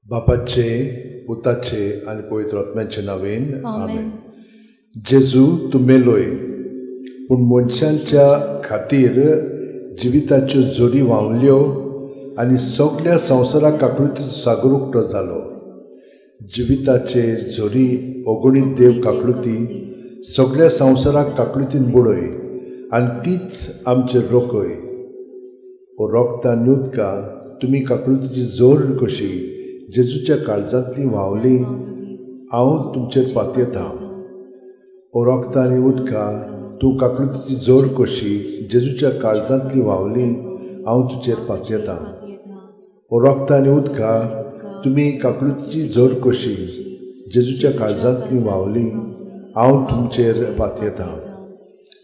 बापाचे, पुताचे आनी पवित्र आत्म्याचे नांवेन आमेन. जेजू तूं मेलोय, पूण मनशांच्या खातीर जिविताच्यो जोरी व्हांवल्यो आनी सगल्या संवसाराक काकळुतीचो सागर उक्तो जालो. जिविताचे झरी अगणीत देव काकळुती सगल्या संवसाराक काकळुतीन बुडय आनी तीच आमचेर रोखय. ओ रोगता आनी उदका तुमी काकळुतीची जोर कशी जेजूच्या काळजांतली व्हांवली, हांव तुमचेर पातयेतां. ओ रोगता आनी उदका तूं काकळुतीची जोर कशी जेजूच्या काळजांतली व्हांवली, हांव तुजेर पातयेतां. ओ रोगता आनी उदका तुमी काकळुतीची जोर कशी जेजूच्या काळजांतली व्हांवली, हांव तुमचेर पातयेतां.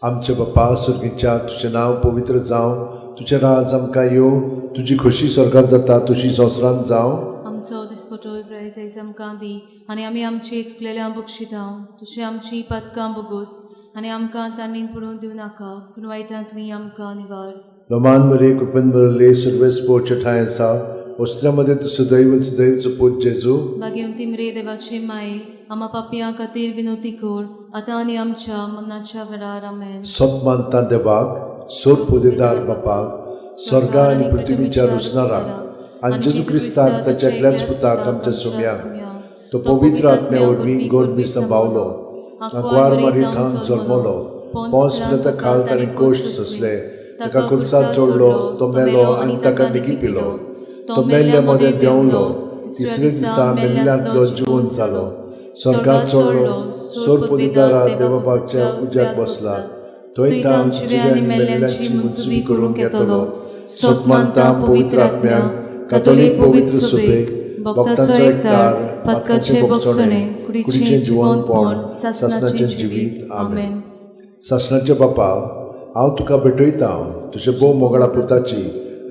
आमच्या बापा सर्गीच्या, तुजें नांव पवित्र जावं, तुजें राज आमकां येवं, तुजी खोशी स्वर्गात जाता तशी संवसारांत जावं. आमचो दिसपटो प्रायज आयज आमकां दी आनी आमी आमची चुकलेल्या बक्षितां, तुजी आमची पदकां बोगोस आनी आमकां तांणी पडून दिवं नाका, पूण वायटांतली आमकां निवार. लोमान मरे कृपेन भरले, सर्वेस पोवचे ठांय आसा, वस्त्रा मदें तूं सदैव सदैवचो पूत जेजू. भाग्यवंती मरे देवाचे माये, आमा पापयां खातीर विनोती कर आतां आनी आमच्या मरणाच्या वेळार. आमेन. सत मानता देवाक, सोर पोदेदार बापाक, स्वर्गा आनी पृथ्वीच्या रुसणाराक आनी जेजू क्रिस्ताक ताच्या एकल्याच पुताक आमच्या सोम्याक, तो पवित्र आत्म्या वरवीं गोरबी संभावलो, आंकवार मारी थावन जल्मलो, पोंस पिलाता खाल ताणें कोश्ट सोंसले, ताका खुर्सार चडलो, तो मेलो आनी ताका निगी पिलो, तो मेल्ल्या मदें देंवलो, तिसरे दिसा मेल्ल्यांतलो जिवन जालो, स्वर्गात चडलो, सोर पोदेदारा देवबापाच्या उज्याक बसला, थंय तावन जिव्या आनी मेल्ल्यांची मुनसुबी करूंक येतलो. सत मानता पवित्र आत्म्याक, कातोलीक पवित्र सुबेक, भक्तांचो एकतार, पातकाचें बोगसणें, कुडीचें जिवनपण, सासणाचें जिवीत. आमेन. सासणाचे बापा, हांव तुका भेटयतां तुज्या भोव मोगळा पुताची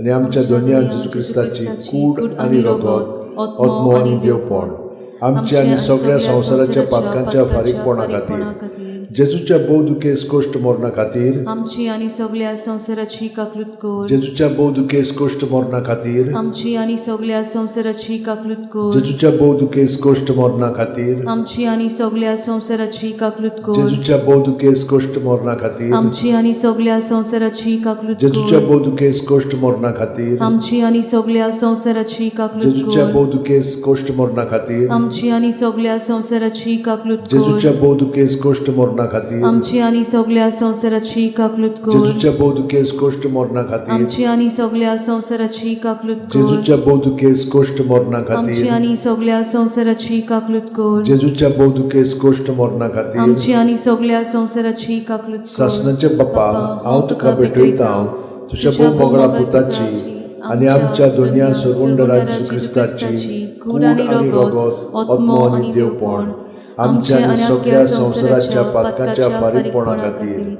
आनी आमच्या दोनया जेजू क्रिस्ताची कूड आनी रगत, आत्मो आनी देवपण, आमच्या आनी सगळ्या संवसाराच्या पातकांच्या फारीकपणा खातीर, जेजूच्या भोव दुखेस कोश्ट मरणा खातीर, आमची आनी सगल्या संवसाराची काकलूत कर. जेजूच्या भोव दुखेस कोश्ट मरणा खातीर, आमची आनी सगल्या संवसाराची काकलूत कर. जेजूच्या भोव दुखेस कोश्ट मरणा खातीर, आमची आनी सगल्या संवसाराची काकलूत कर. जेजूच्या भोव दुखेस कोश्ट मरणा खातीर, आमची आनी सगल्या संवसाराची काकलूत जेजूच्या कर. भोव दुखेस कोश्ट मरणा खातीर, आमची आनी सगल्या संवसाराची काकलूत जेजूच्या कर. भोव दुखेस कोश्ट मरणा खातीर, आमची आनी सगल्या संवसाराची काकलूत कर. जेजूच्या भोव दुखेस कोश्ट मरणा खातीर, आमची आनी सगल्या संवसाराची काकलूत कर. जेजूच्या भोव दुखेस कोश्ट मरणा खातीर, आमची आनी सगल्या संवसाराची काकलूत कर. जेजूच्या भोव दुखेस कोश्ट मरणा आमची खातीर, आनी सगल्या संवसाराची काकलूत कर. जेजूच्या भोव दुखेस कोश्ट मरणा खातीर, आमची आनी सगल्या संवसाराची काकलूत कर. सासणाचे बापा, हांव तुका भेटयतां तुज्या भोव मोगळा पुताची आनी आमच्या दोनया सरवंडरा जेजू क्रिस्ताची कूड आनी रगत, आत्मो आनी देवपण, आमच्या आनी सगल्या संवसाराच्या पातकांच्या फारीकपणा खातीर,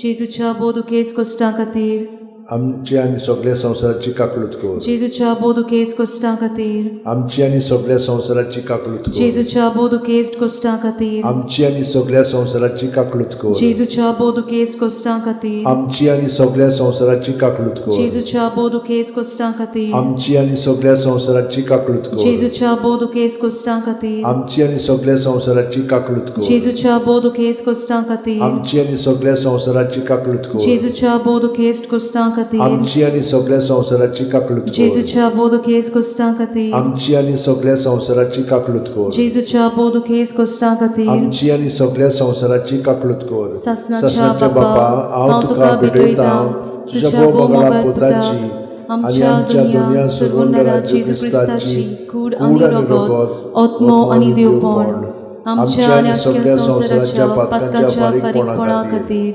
जेजूच्या भोव दुखेस कोश्टां खातीर, आमची आनी सगल्या संवसाराची काकलूत कर. जेजूच्या भोव दुखेस कोश्टां खातीर, आमची आनी सगल्या संवसाराची काकलूत कर. जेजूच्या भोव दुखेस कोश्टां खातीर, आमची आनी सगल्या संवसाराची काकलूत कर. जेजूच्या भोव दुखेस कोश्टां खातीर, आमची आनी सगल्या संवसाराची काकलूत कर. जेजूच्या भोव दुखेस कोश्टां खातीर, आमची आनी सगल्या संवसाराची काकलूत कर. जेजूच्या भोव दुखेस कोश्टां खातीर, आमची आनी सगल्या संवसाराची काकलूत कर. जेजूच्या भोव दुखेस कोश्टां खातीर, आमची आनी सगल्या संवसाराची काकलूत कर. जेजूच्या भोव दुखेस कोश्टां खातीर, आमची आनी सगल्या संवसाराची काकलूत कर. जेजूच्या भोव दुखेस कोश्टां खातीर, आमची आनी सगल्या संवसाराची काकलूत कर. जेजूच्या भोव दुखेस कोश्टां खातीर, आमची आनी सगल्या संवसाराची काकलूत कर. सासणाच्या सासणाच्या बापा, हांव तुका भेटयतां तुज्या भोव मोगळा पुताची आनी आमच्या दोनया सरवंडरा जेजू क्रिस्ताची कूड आनी रगत, आत्मो आनी देवपण, आमच्या आनी सगल्या संवसाराच्या पातकांच्या फारीकपणा खातीर,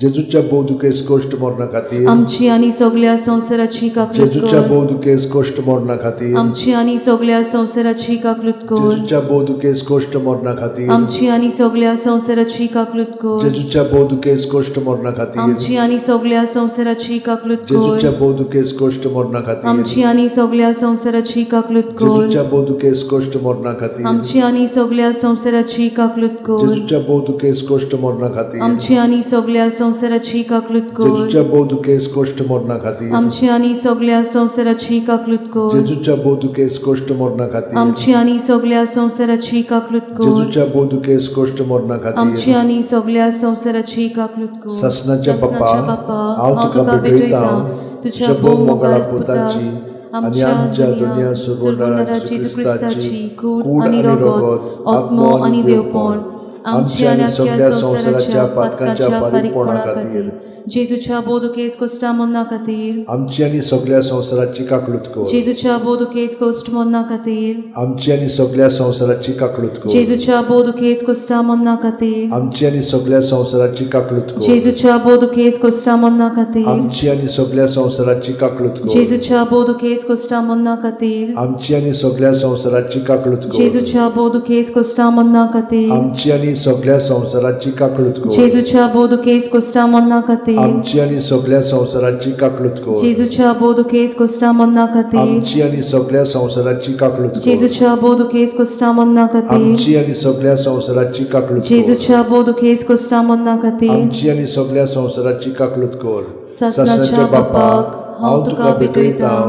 जेजूच्या भोव दुखेस कोश्ट मरणा खातीर, आमची आनी सगल्या संवसाराची काकलूत जेजूच्या कर. भोव दुखेस कोश्ट मरणा खातीर, आमची आनी सगल्या संवसाराची काकलूत कर. जेजूच्या भोव दुखेस कोश्ट मरणा खातीर, आमची आनी सगल्या संवसाराची काकलूत कर. जेजूच्या भोव दुखेस कोश्ट मरणा खातीर, आमची आनी सगल्या संवसाराची काकलूत कर. जेजूच्या भोव दुखेस कोश्ट मरणा खातीर, आमची आनी सगल्या संवसाराची काकलूत कर. जेजूच्या भोव दुखेस कोश्ट मरणा खातीर, आमची आनी सगल्या संवसाराची काकलूत कर. जेजूच्या भोव दुखेस कोश्ट मरणा खातीर, आमची आनी सगल्या संवसाराची काकलूत कर। जेजूच्या भोव दुखेस कश्ट मरणा खातीर आमची आनी सगळ्या संवसाराची काकलूत कर। जेजूच्या भोव दुखेस कश्ट मरणा खातीर आमची आनी सगळ्या संवसाराची काकलूत कर। जेजूच्या भोव दुखेस कश्ट मरणा आमची खातीर आनी सगळ्या संवसाराची काकलूत कर। सासणाच्या बापा, हांव तुका भेटयतां तुझ्या भोव मोगाळा पुताची आनी आमच्या दुनिया सोडवणारा जेजू क्रिस्ताची कूड आनी रगत, आत्मो आनी देवपण आमच्या आनी सगळ्या संवसाराच्या पातकांच्या फारीकपणा खातीर जेजूच्या भोव दुखेस कोश्टा मरणा खातीर आमची आनी सगळ्या संवसाराची काकलूत कर। जेजूच्या भोव दुखेस कोश्ट मरणा खातीर आमची आनी सगळ्या संवसाराची काकलूत कर। जेजूच्या भोव दुखेस कोश्टा मरणा खातीर आमची आनी सगळ्या संवसाराची काकलूत कर। जेजूच्या भोव दुखेस कोश्टा मरणा खातीर आमची आनी सगळ्या संवसाराची काकलूत कर। जेजूच्या भोव दुखेस कोश्टा मरणा खातीर आमची आनी सगळ्या संवसाराची काकलूत कर। जेजूच्या भोव दुखेस कोश्टा मरणा खातीर आमची आनी सगळ्या संवसाराची काकलूत कर। जेजूच्या भोव दुखेस कोश्टा मरणा खातीर आमची आनी सगळ्या संवसाराची काकलूत कर। जेजूच्या भोव दुखेस कोश्टा मरणा खातीर आमची आनी सगळ्या संवसाराची काकलूत कर। जेजूच्या भोव दुखेस कोश्टा मरणा खातीर आमची आनी सगळ्या संवसाराची काकलूत कर। जेजूच्या भोव दुखेस कोश्टा मरणा खातीर आमची आनी सगळ्या संवसाराची काकलूत कर। सासणाच्या बापाक हांव तुका भेटयतां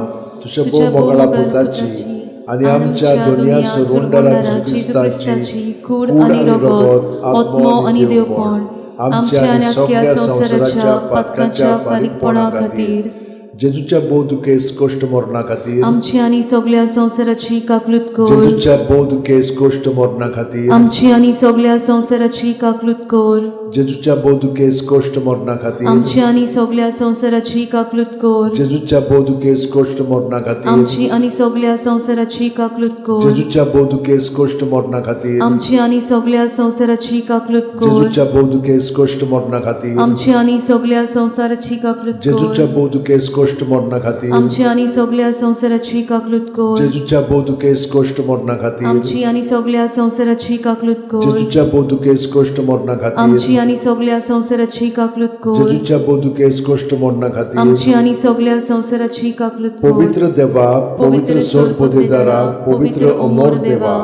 तुझ्या भोव मोगाळा पुताची आनी आमच्या दुनिया सोडवणारा जेजू क्रिस्ताची कूड आनी रगत, आत्मो आनी देवपण आमच्या आनी सगळ्या संवसाराच्या पातकांच्या फारीकपणा खातीर जेजूच्या भोव दुखेस कश्ट मरणा खातीर आमची आनी सगळ्या संवसाराची काकलूत कर। जेजूच्या भोव दुखेस कश्ट मरणा खातीर आमची आनी सगळ्या संवसाराची काकलूत कर। जेजूच्या भोव दुखेस कश्ट मरणा खातीर आमची आनी सगळ्या संवसाराची काकलूत कर। जेजूच्या भोव दुखेस कश्ट मरणा खातीर आमची आनी सगळ्या संवसाराची काकलूत कर। जेजूच्या भोव दुखेस कश्ट मरणा खातीर आमची आनी सगळ्या संवसाराची काकलूत कर। जेजूच्या भोव दुखेस कश्ट मरणा खातीर आमची आनी सगळ्या संवसाराची काकलूत कर। जेजूच्या भोव दुखेस कश्ट मरणा खातीर आमची आनी सगळ्या संवसाराची काकलूत कर। जेजूच्या भोव दुखेस कश्ट मरणा खातीर आमची आनी सगळ्या संवसाराची काकलूत कर। जेजूच्या भोव दुखेस कश्ट मरणा खातीर आमची आनी सगळ्या संवसाराची काकलूत कर। जेजूच्या भोव दुखेस कश्ट मरणा खातीर आमची आनी सगळ्या संवसाराची काकलूत कर। पवित्र देवा, पवित्र सोरपदेदारा, पवित्र अमर देवा,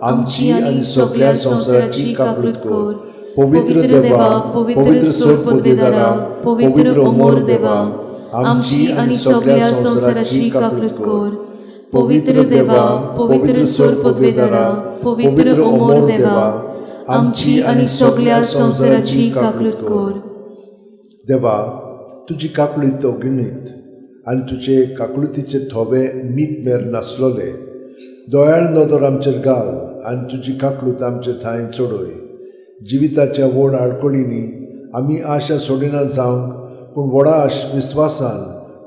आमची आनी सगळ्या संवसाराची काकलूत कर। पवित्र देवा, पवित्र सोरपदेदारा, पवित्र अमर देवा, आमची आनी सगळ्या संवसाराची काकलूत कर। पवित्र देवा, पवित्र सोरपदेदारा, पवित्र अमर देवा, आमची आनी सगळ्या संवसाराची काकलूत कर। देवा, तुजी काकलूत अगणीत आनी तुजे काकलुतीचे थोवे मीत मेर नासलोले दयाळ नदर आमचेर घाल आनी तुजी काकलूत आमचे थांय चडय। जिविताच्या व्हड आडखळींनी आमी आशा सोडिना जावंक, पूण व्हडा विस्वासान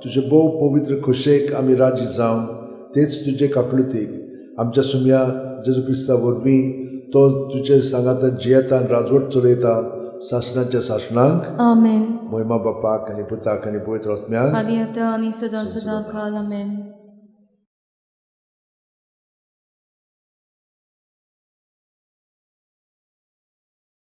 तुजे भोव पवित्र खोशेक आमी राजी जावंक तेच तुजे काकलुतीक आमच्या सुम्या जेजू क्रिस्ता वरवीं तो तुजे सांगाता जियेता आनी राजवट चलयता सासणाच्या सासणांक। आमेन। मोहिमा बापाक आनी पुताक आनी पवित्र आत्म्याक आदी आतां आनी सदां सदां काल। आमेन।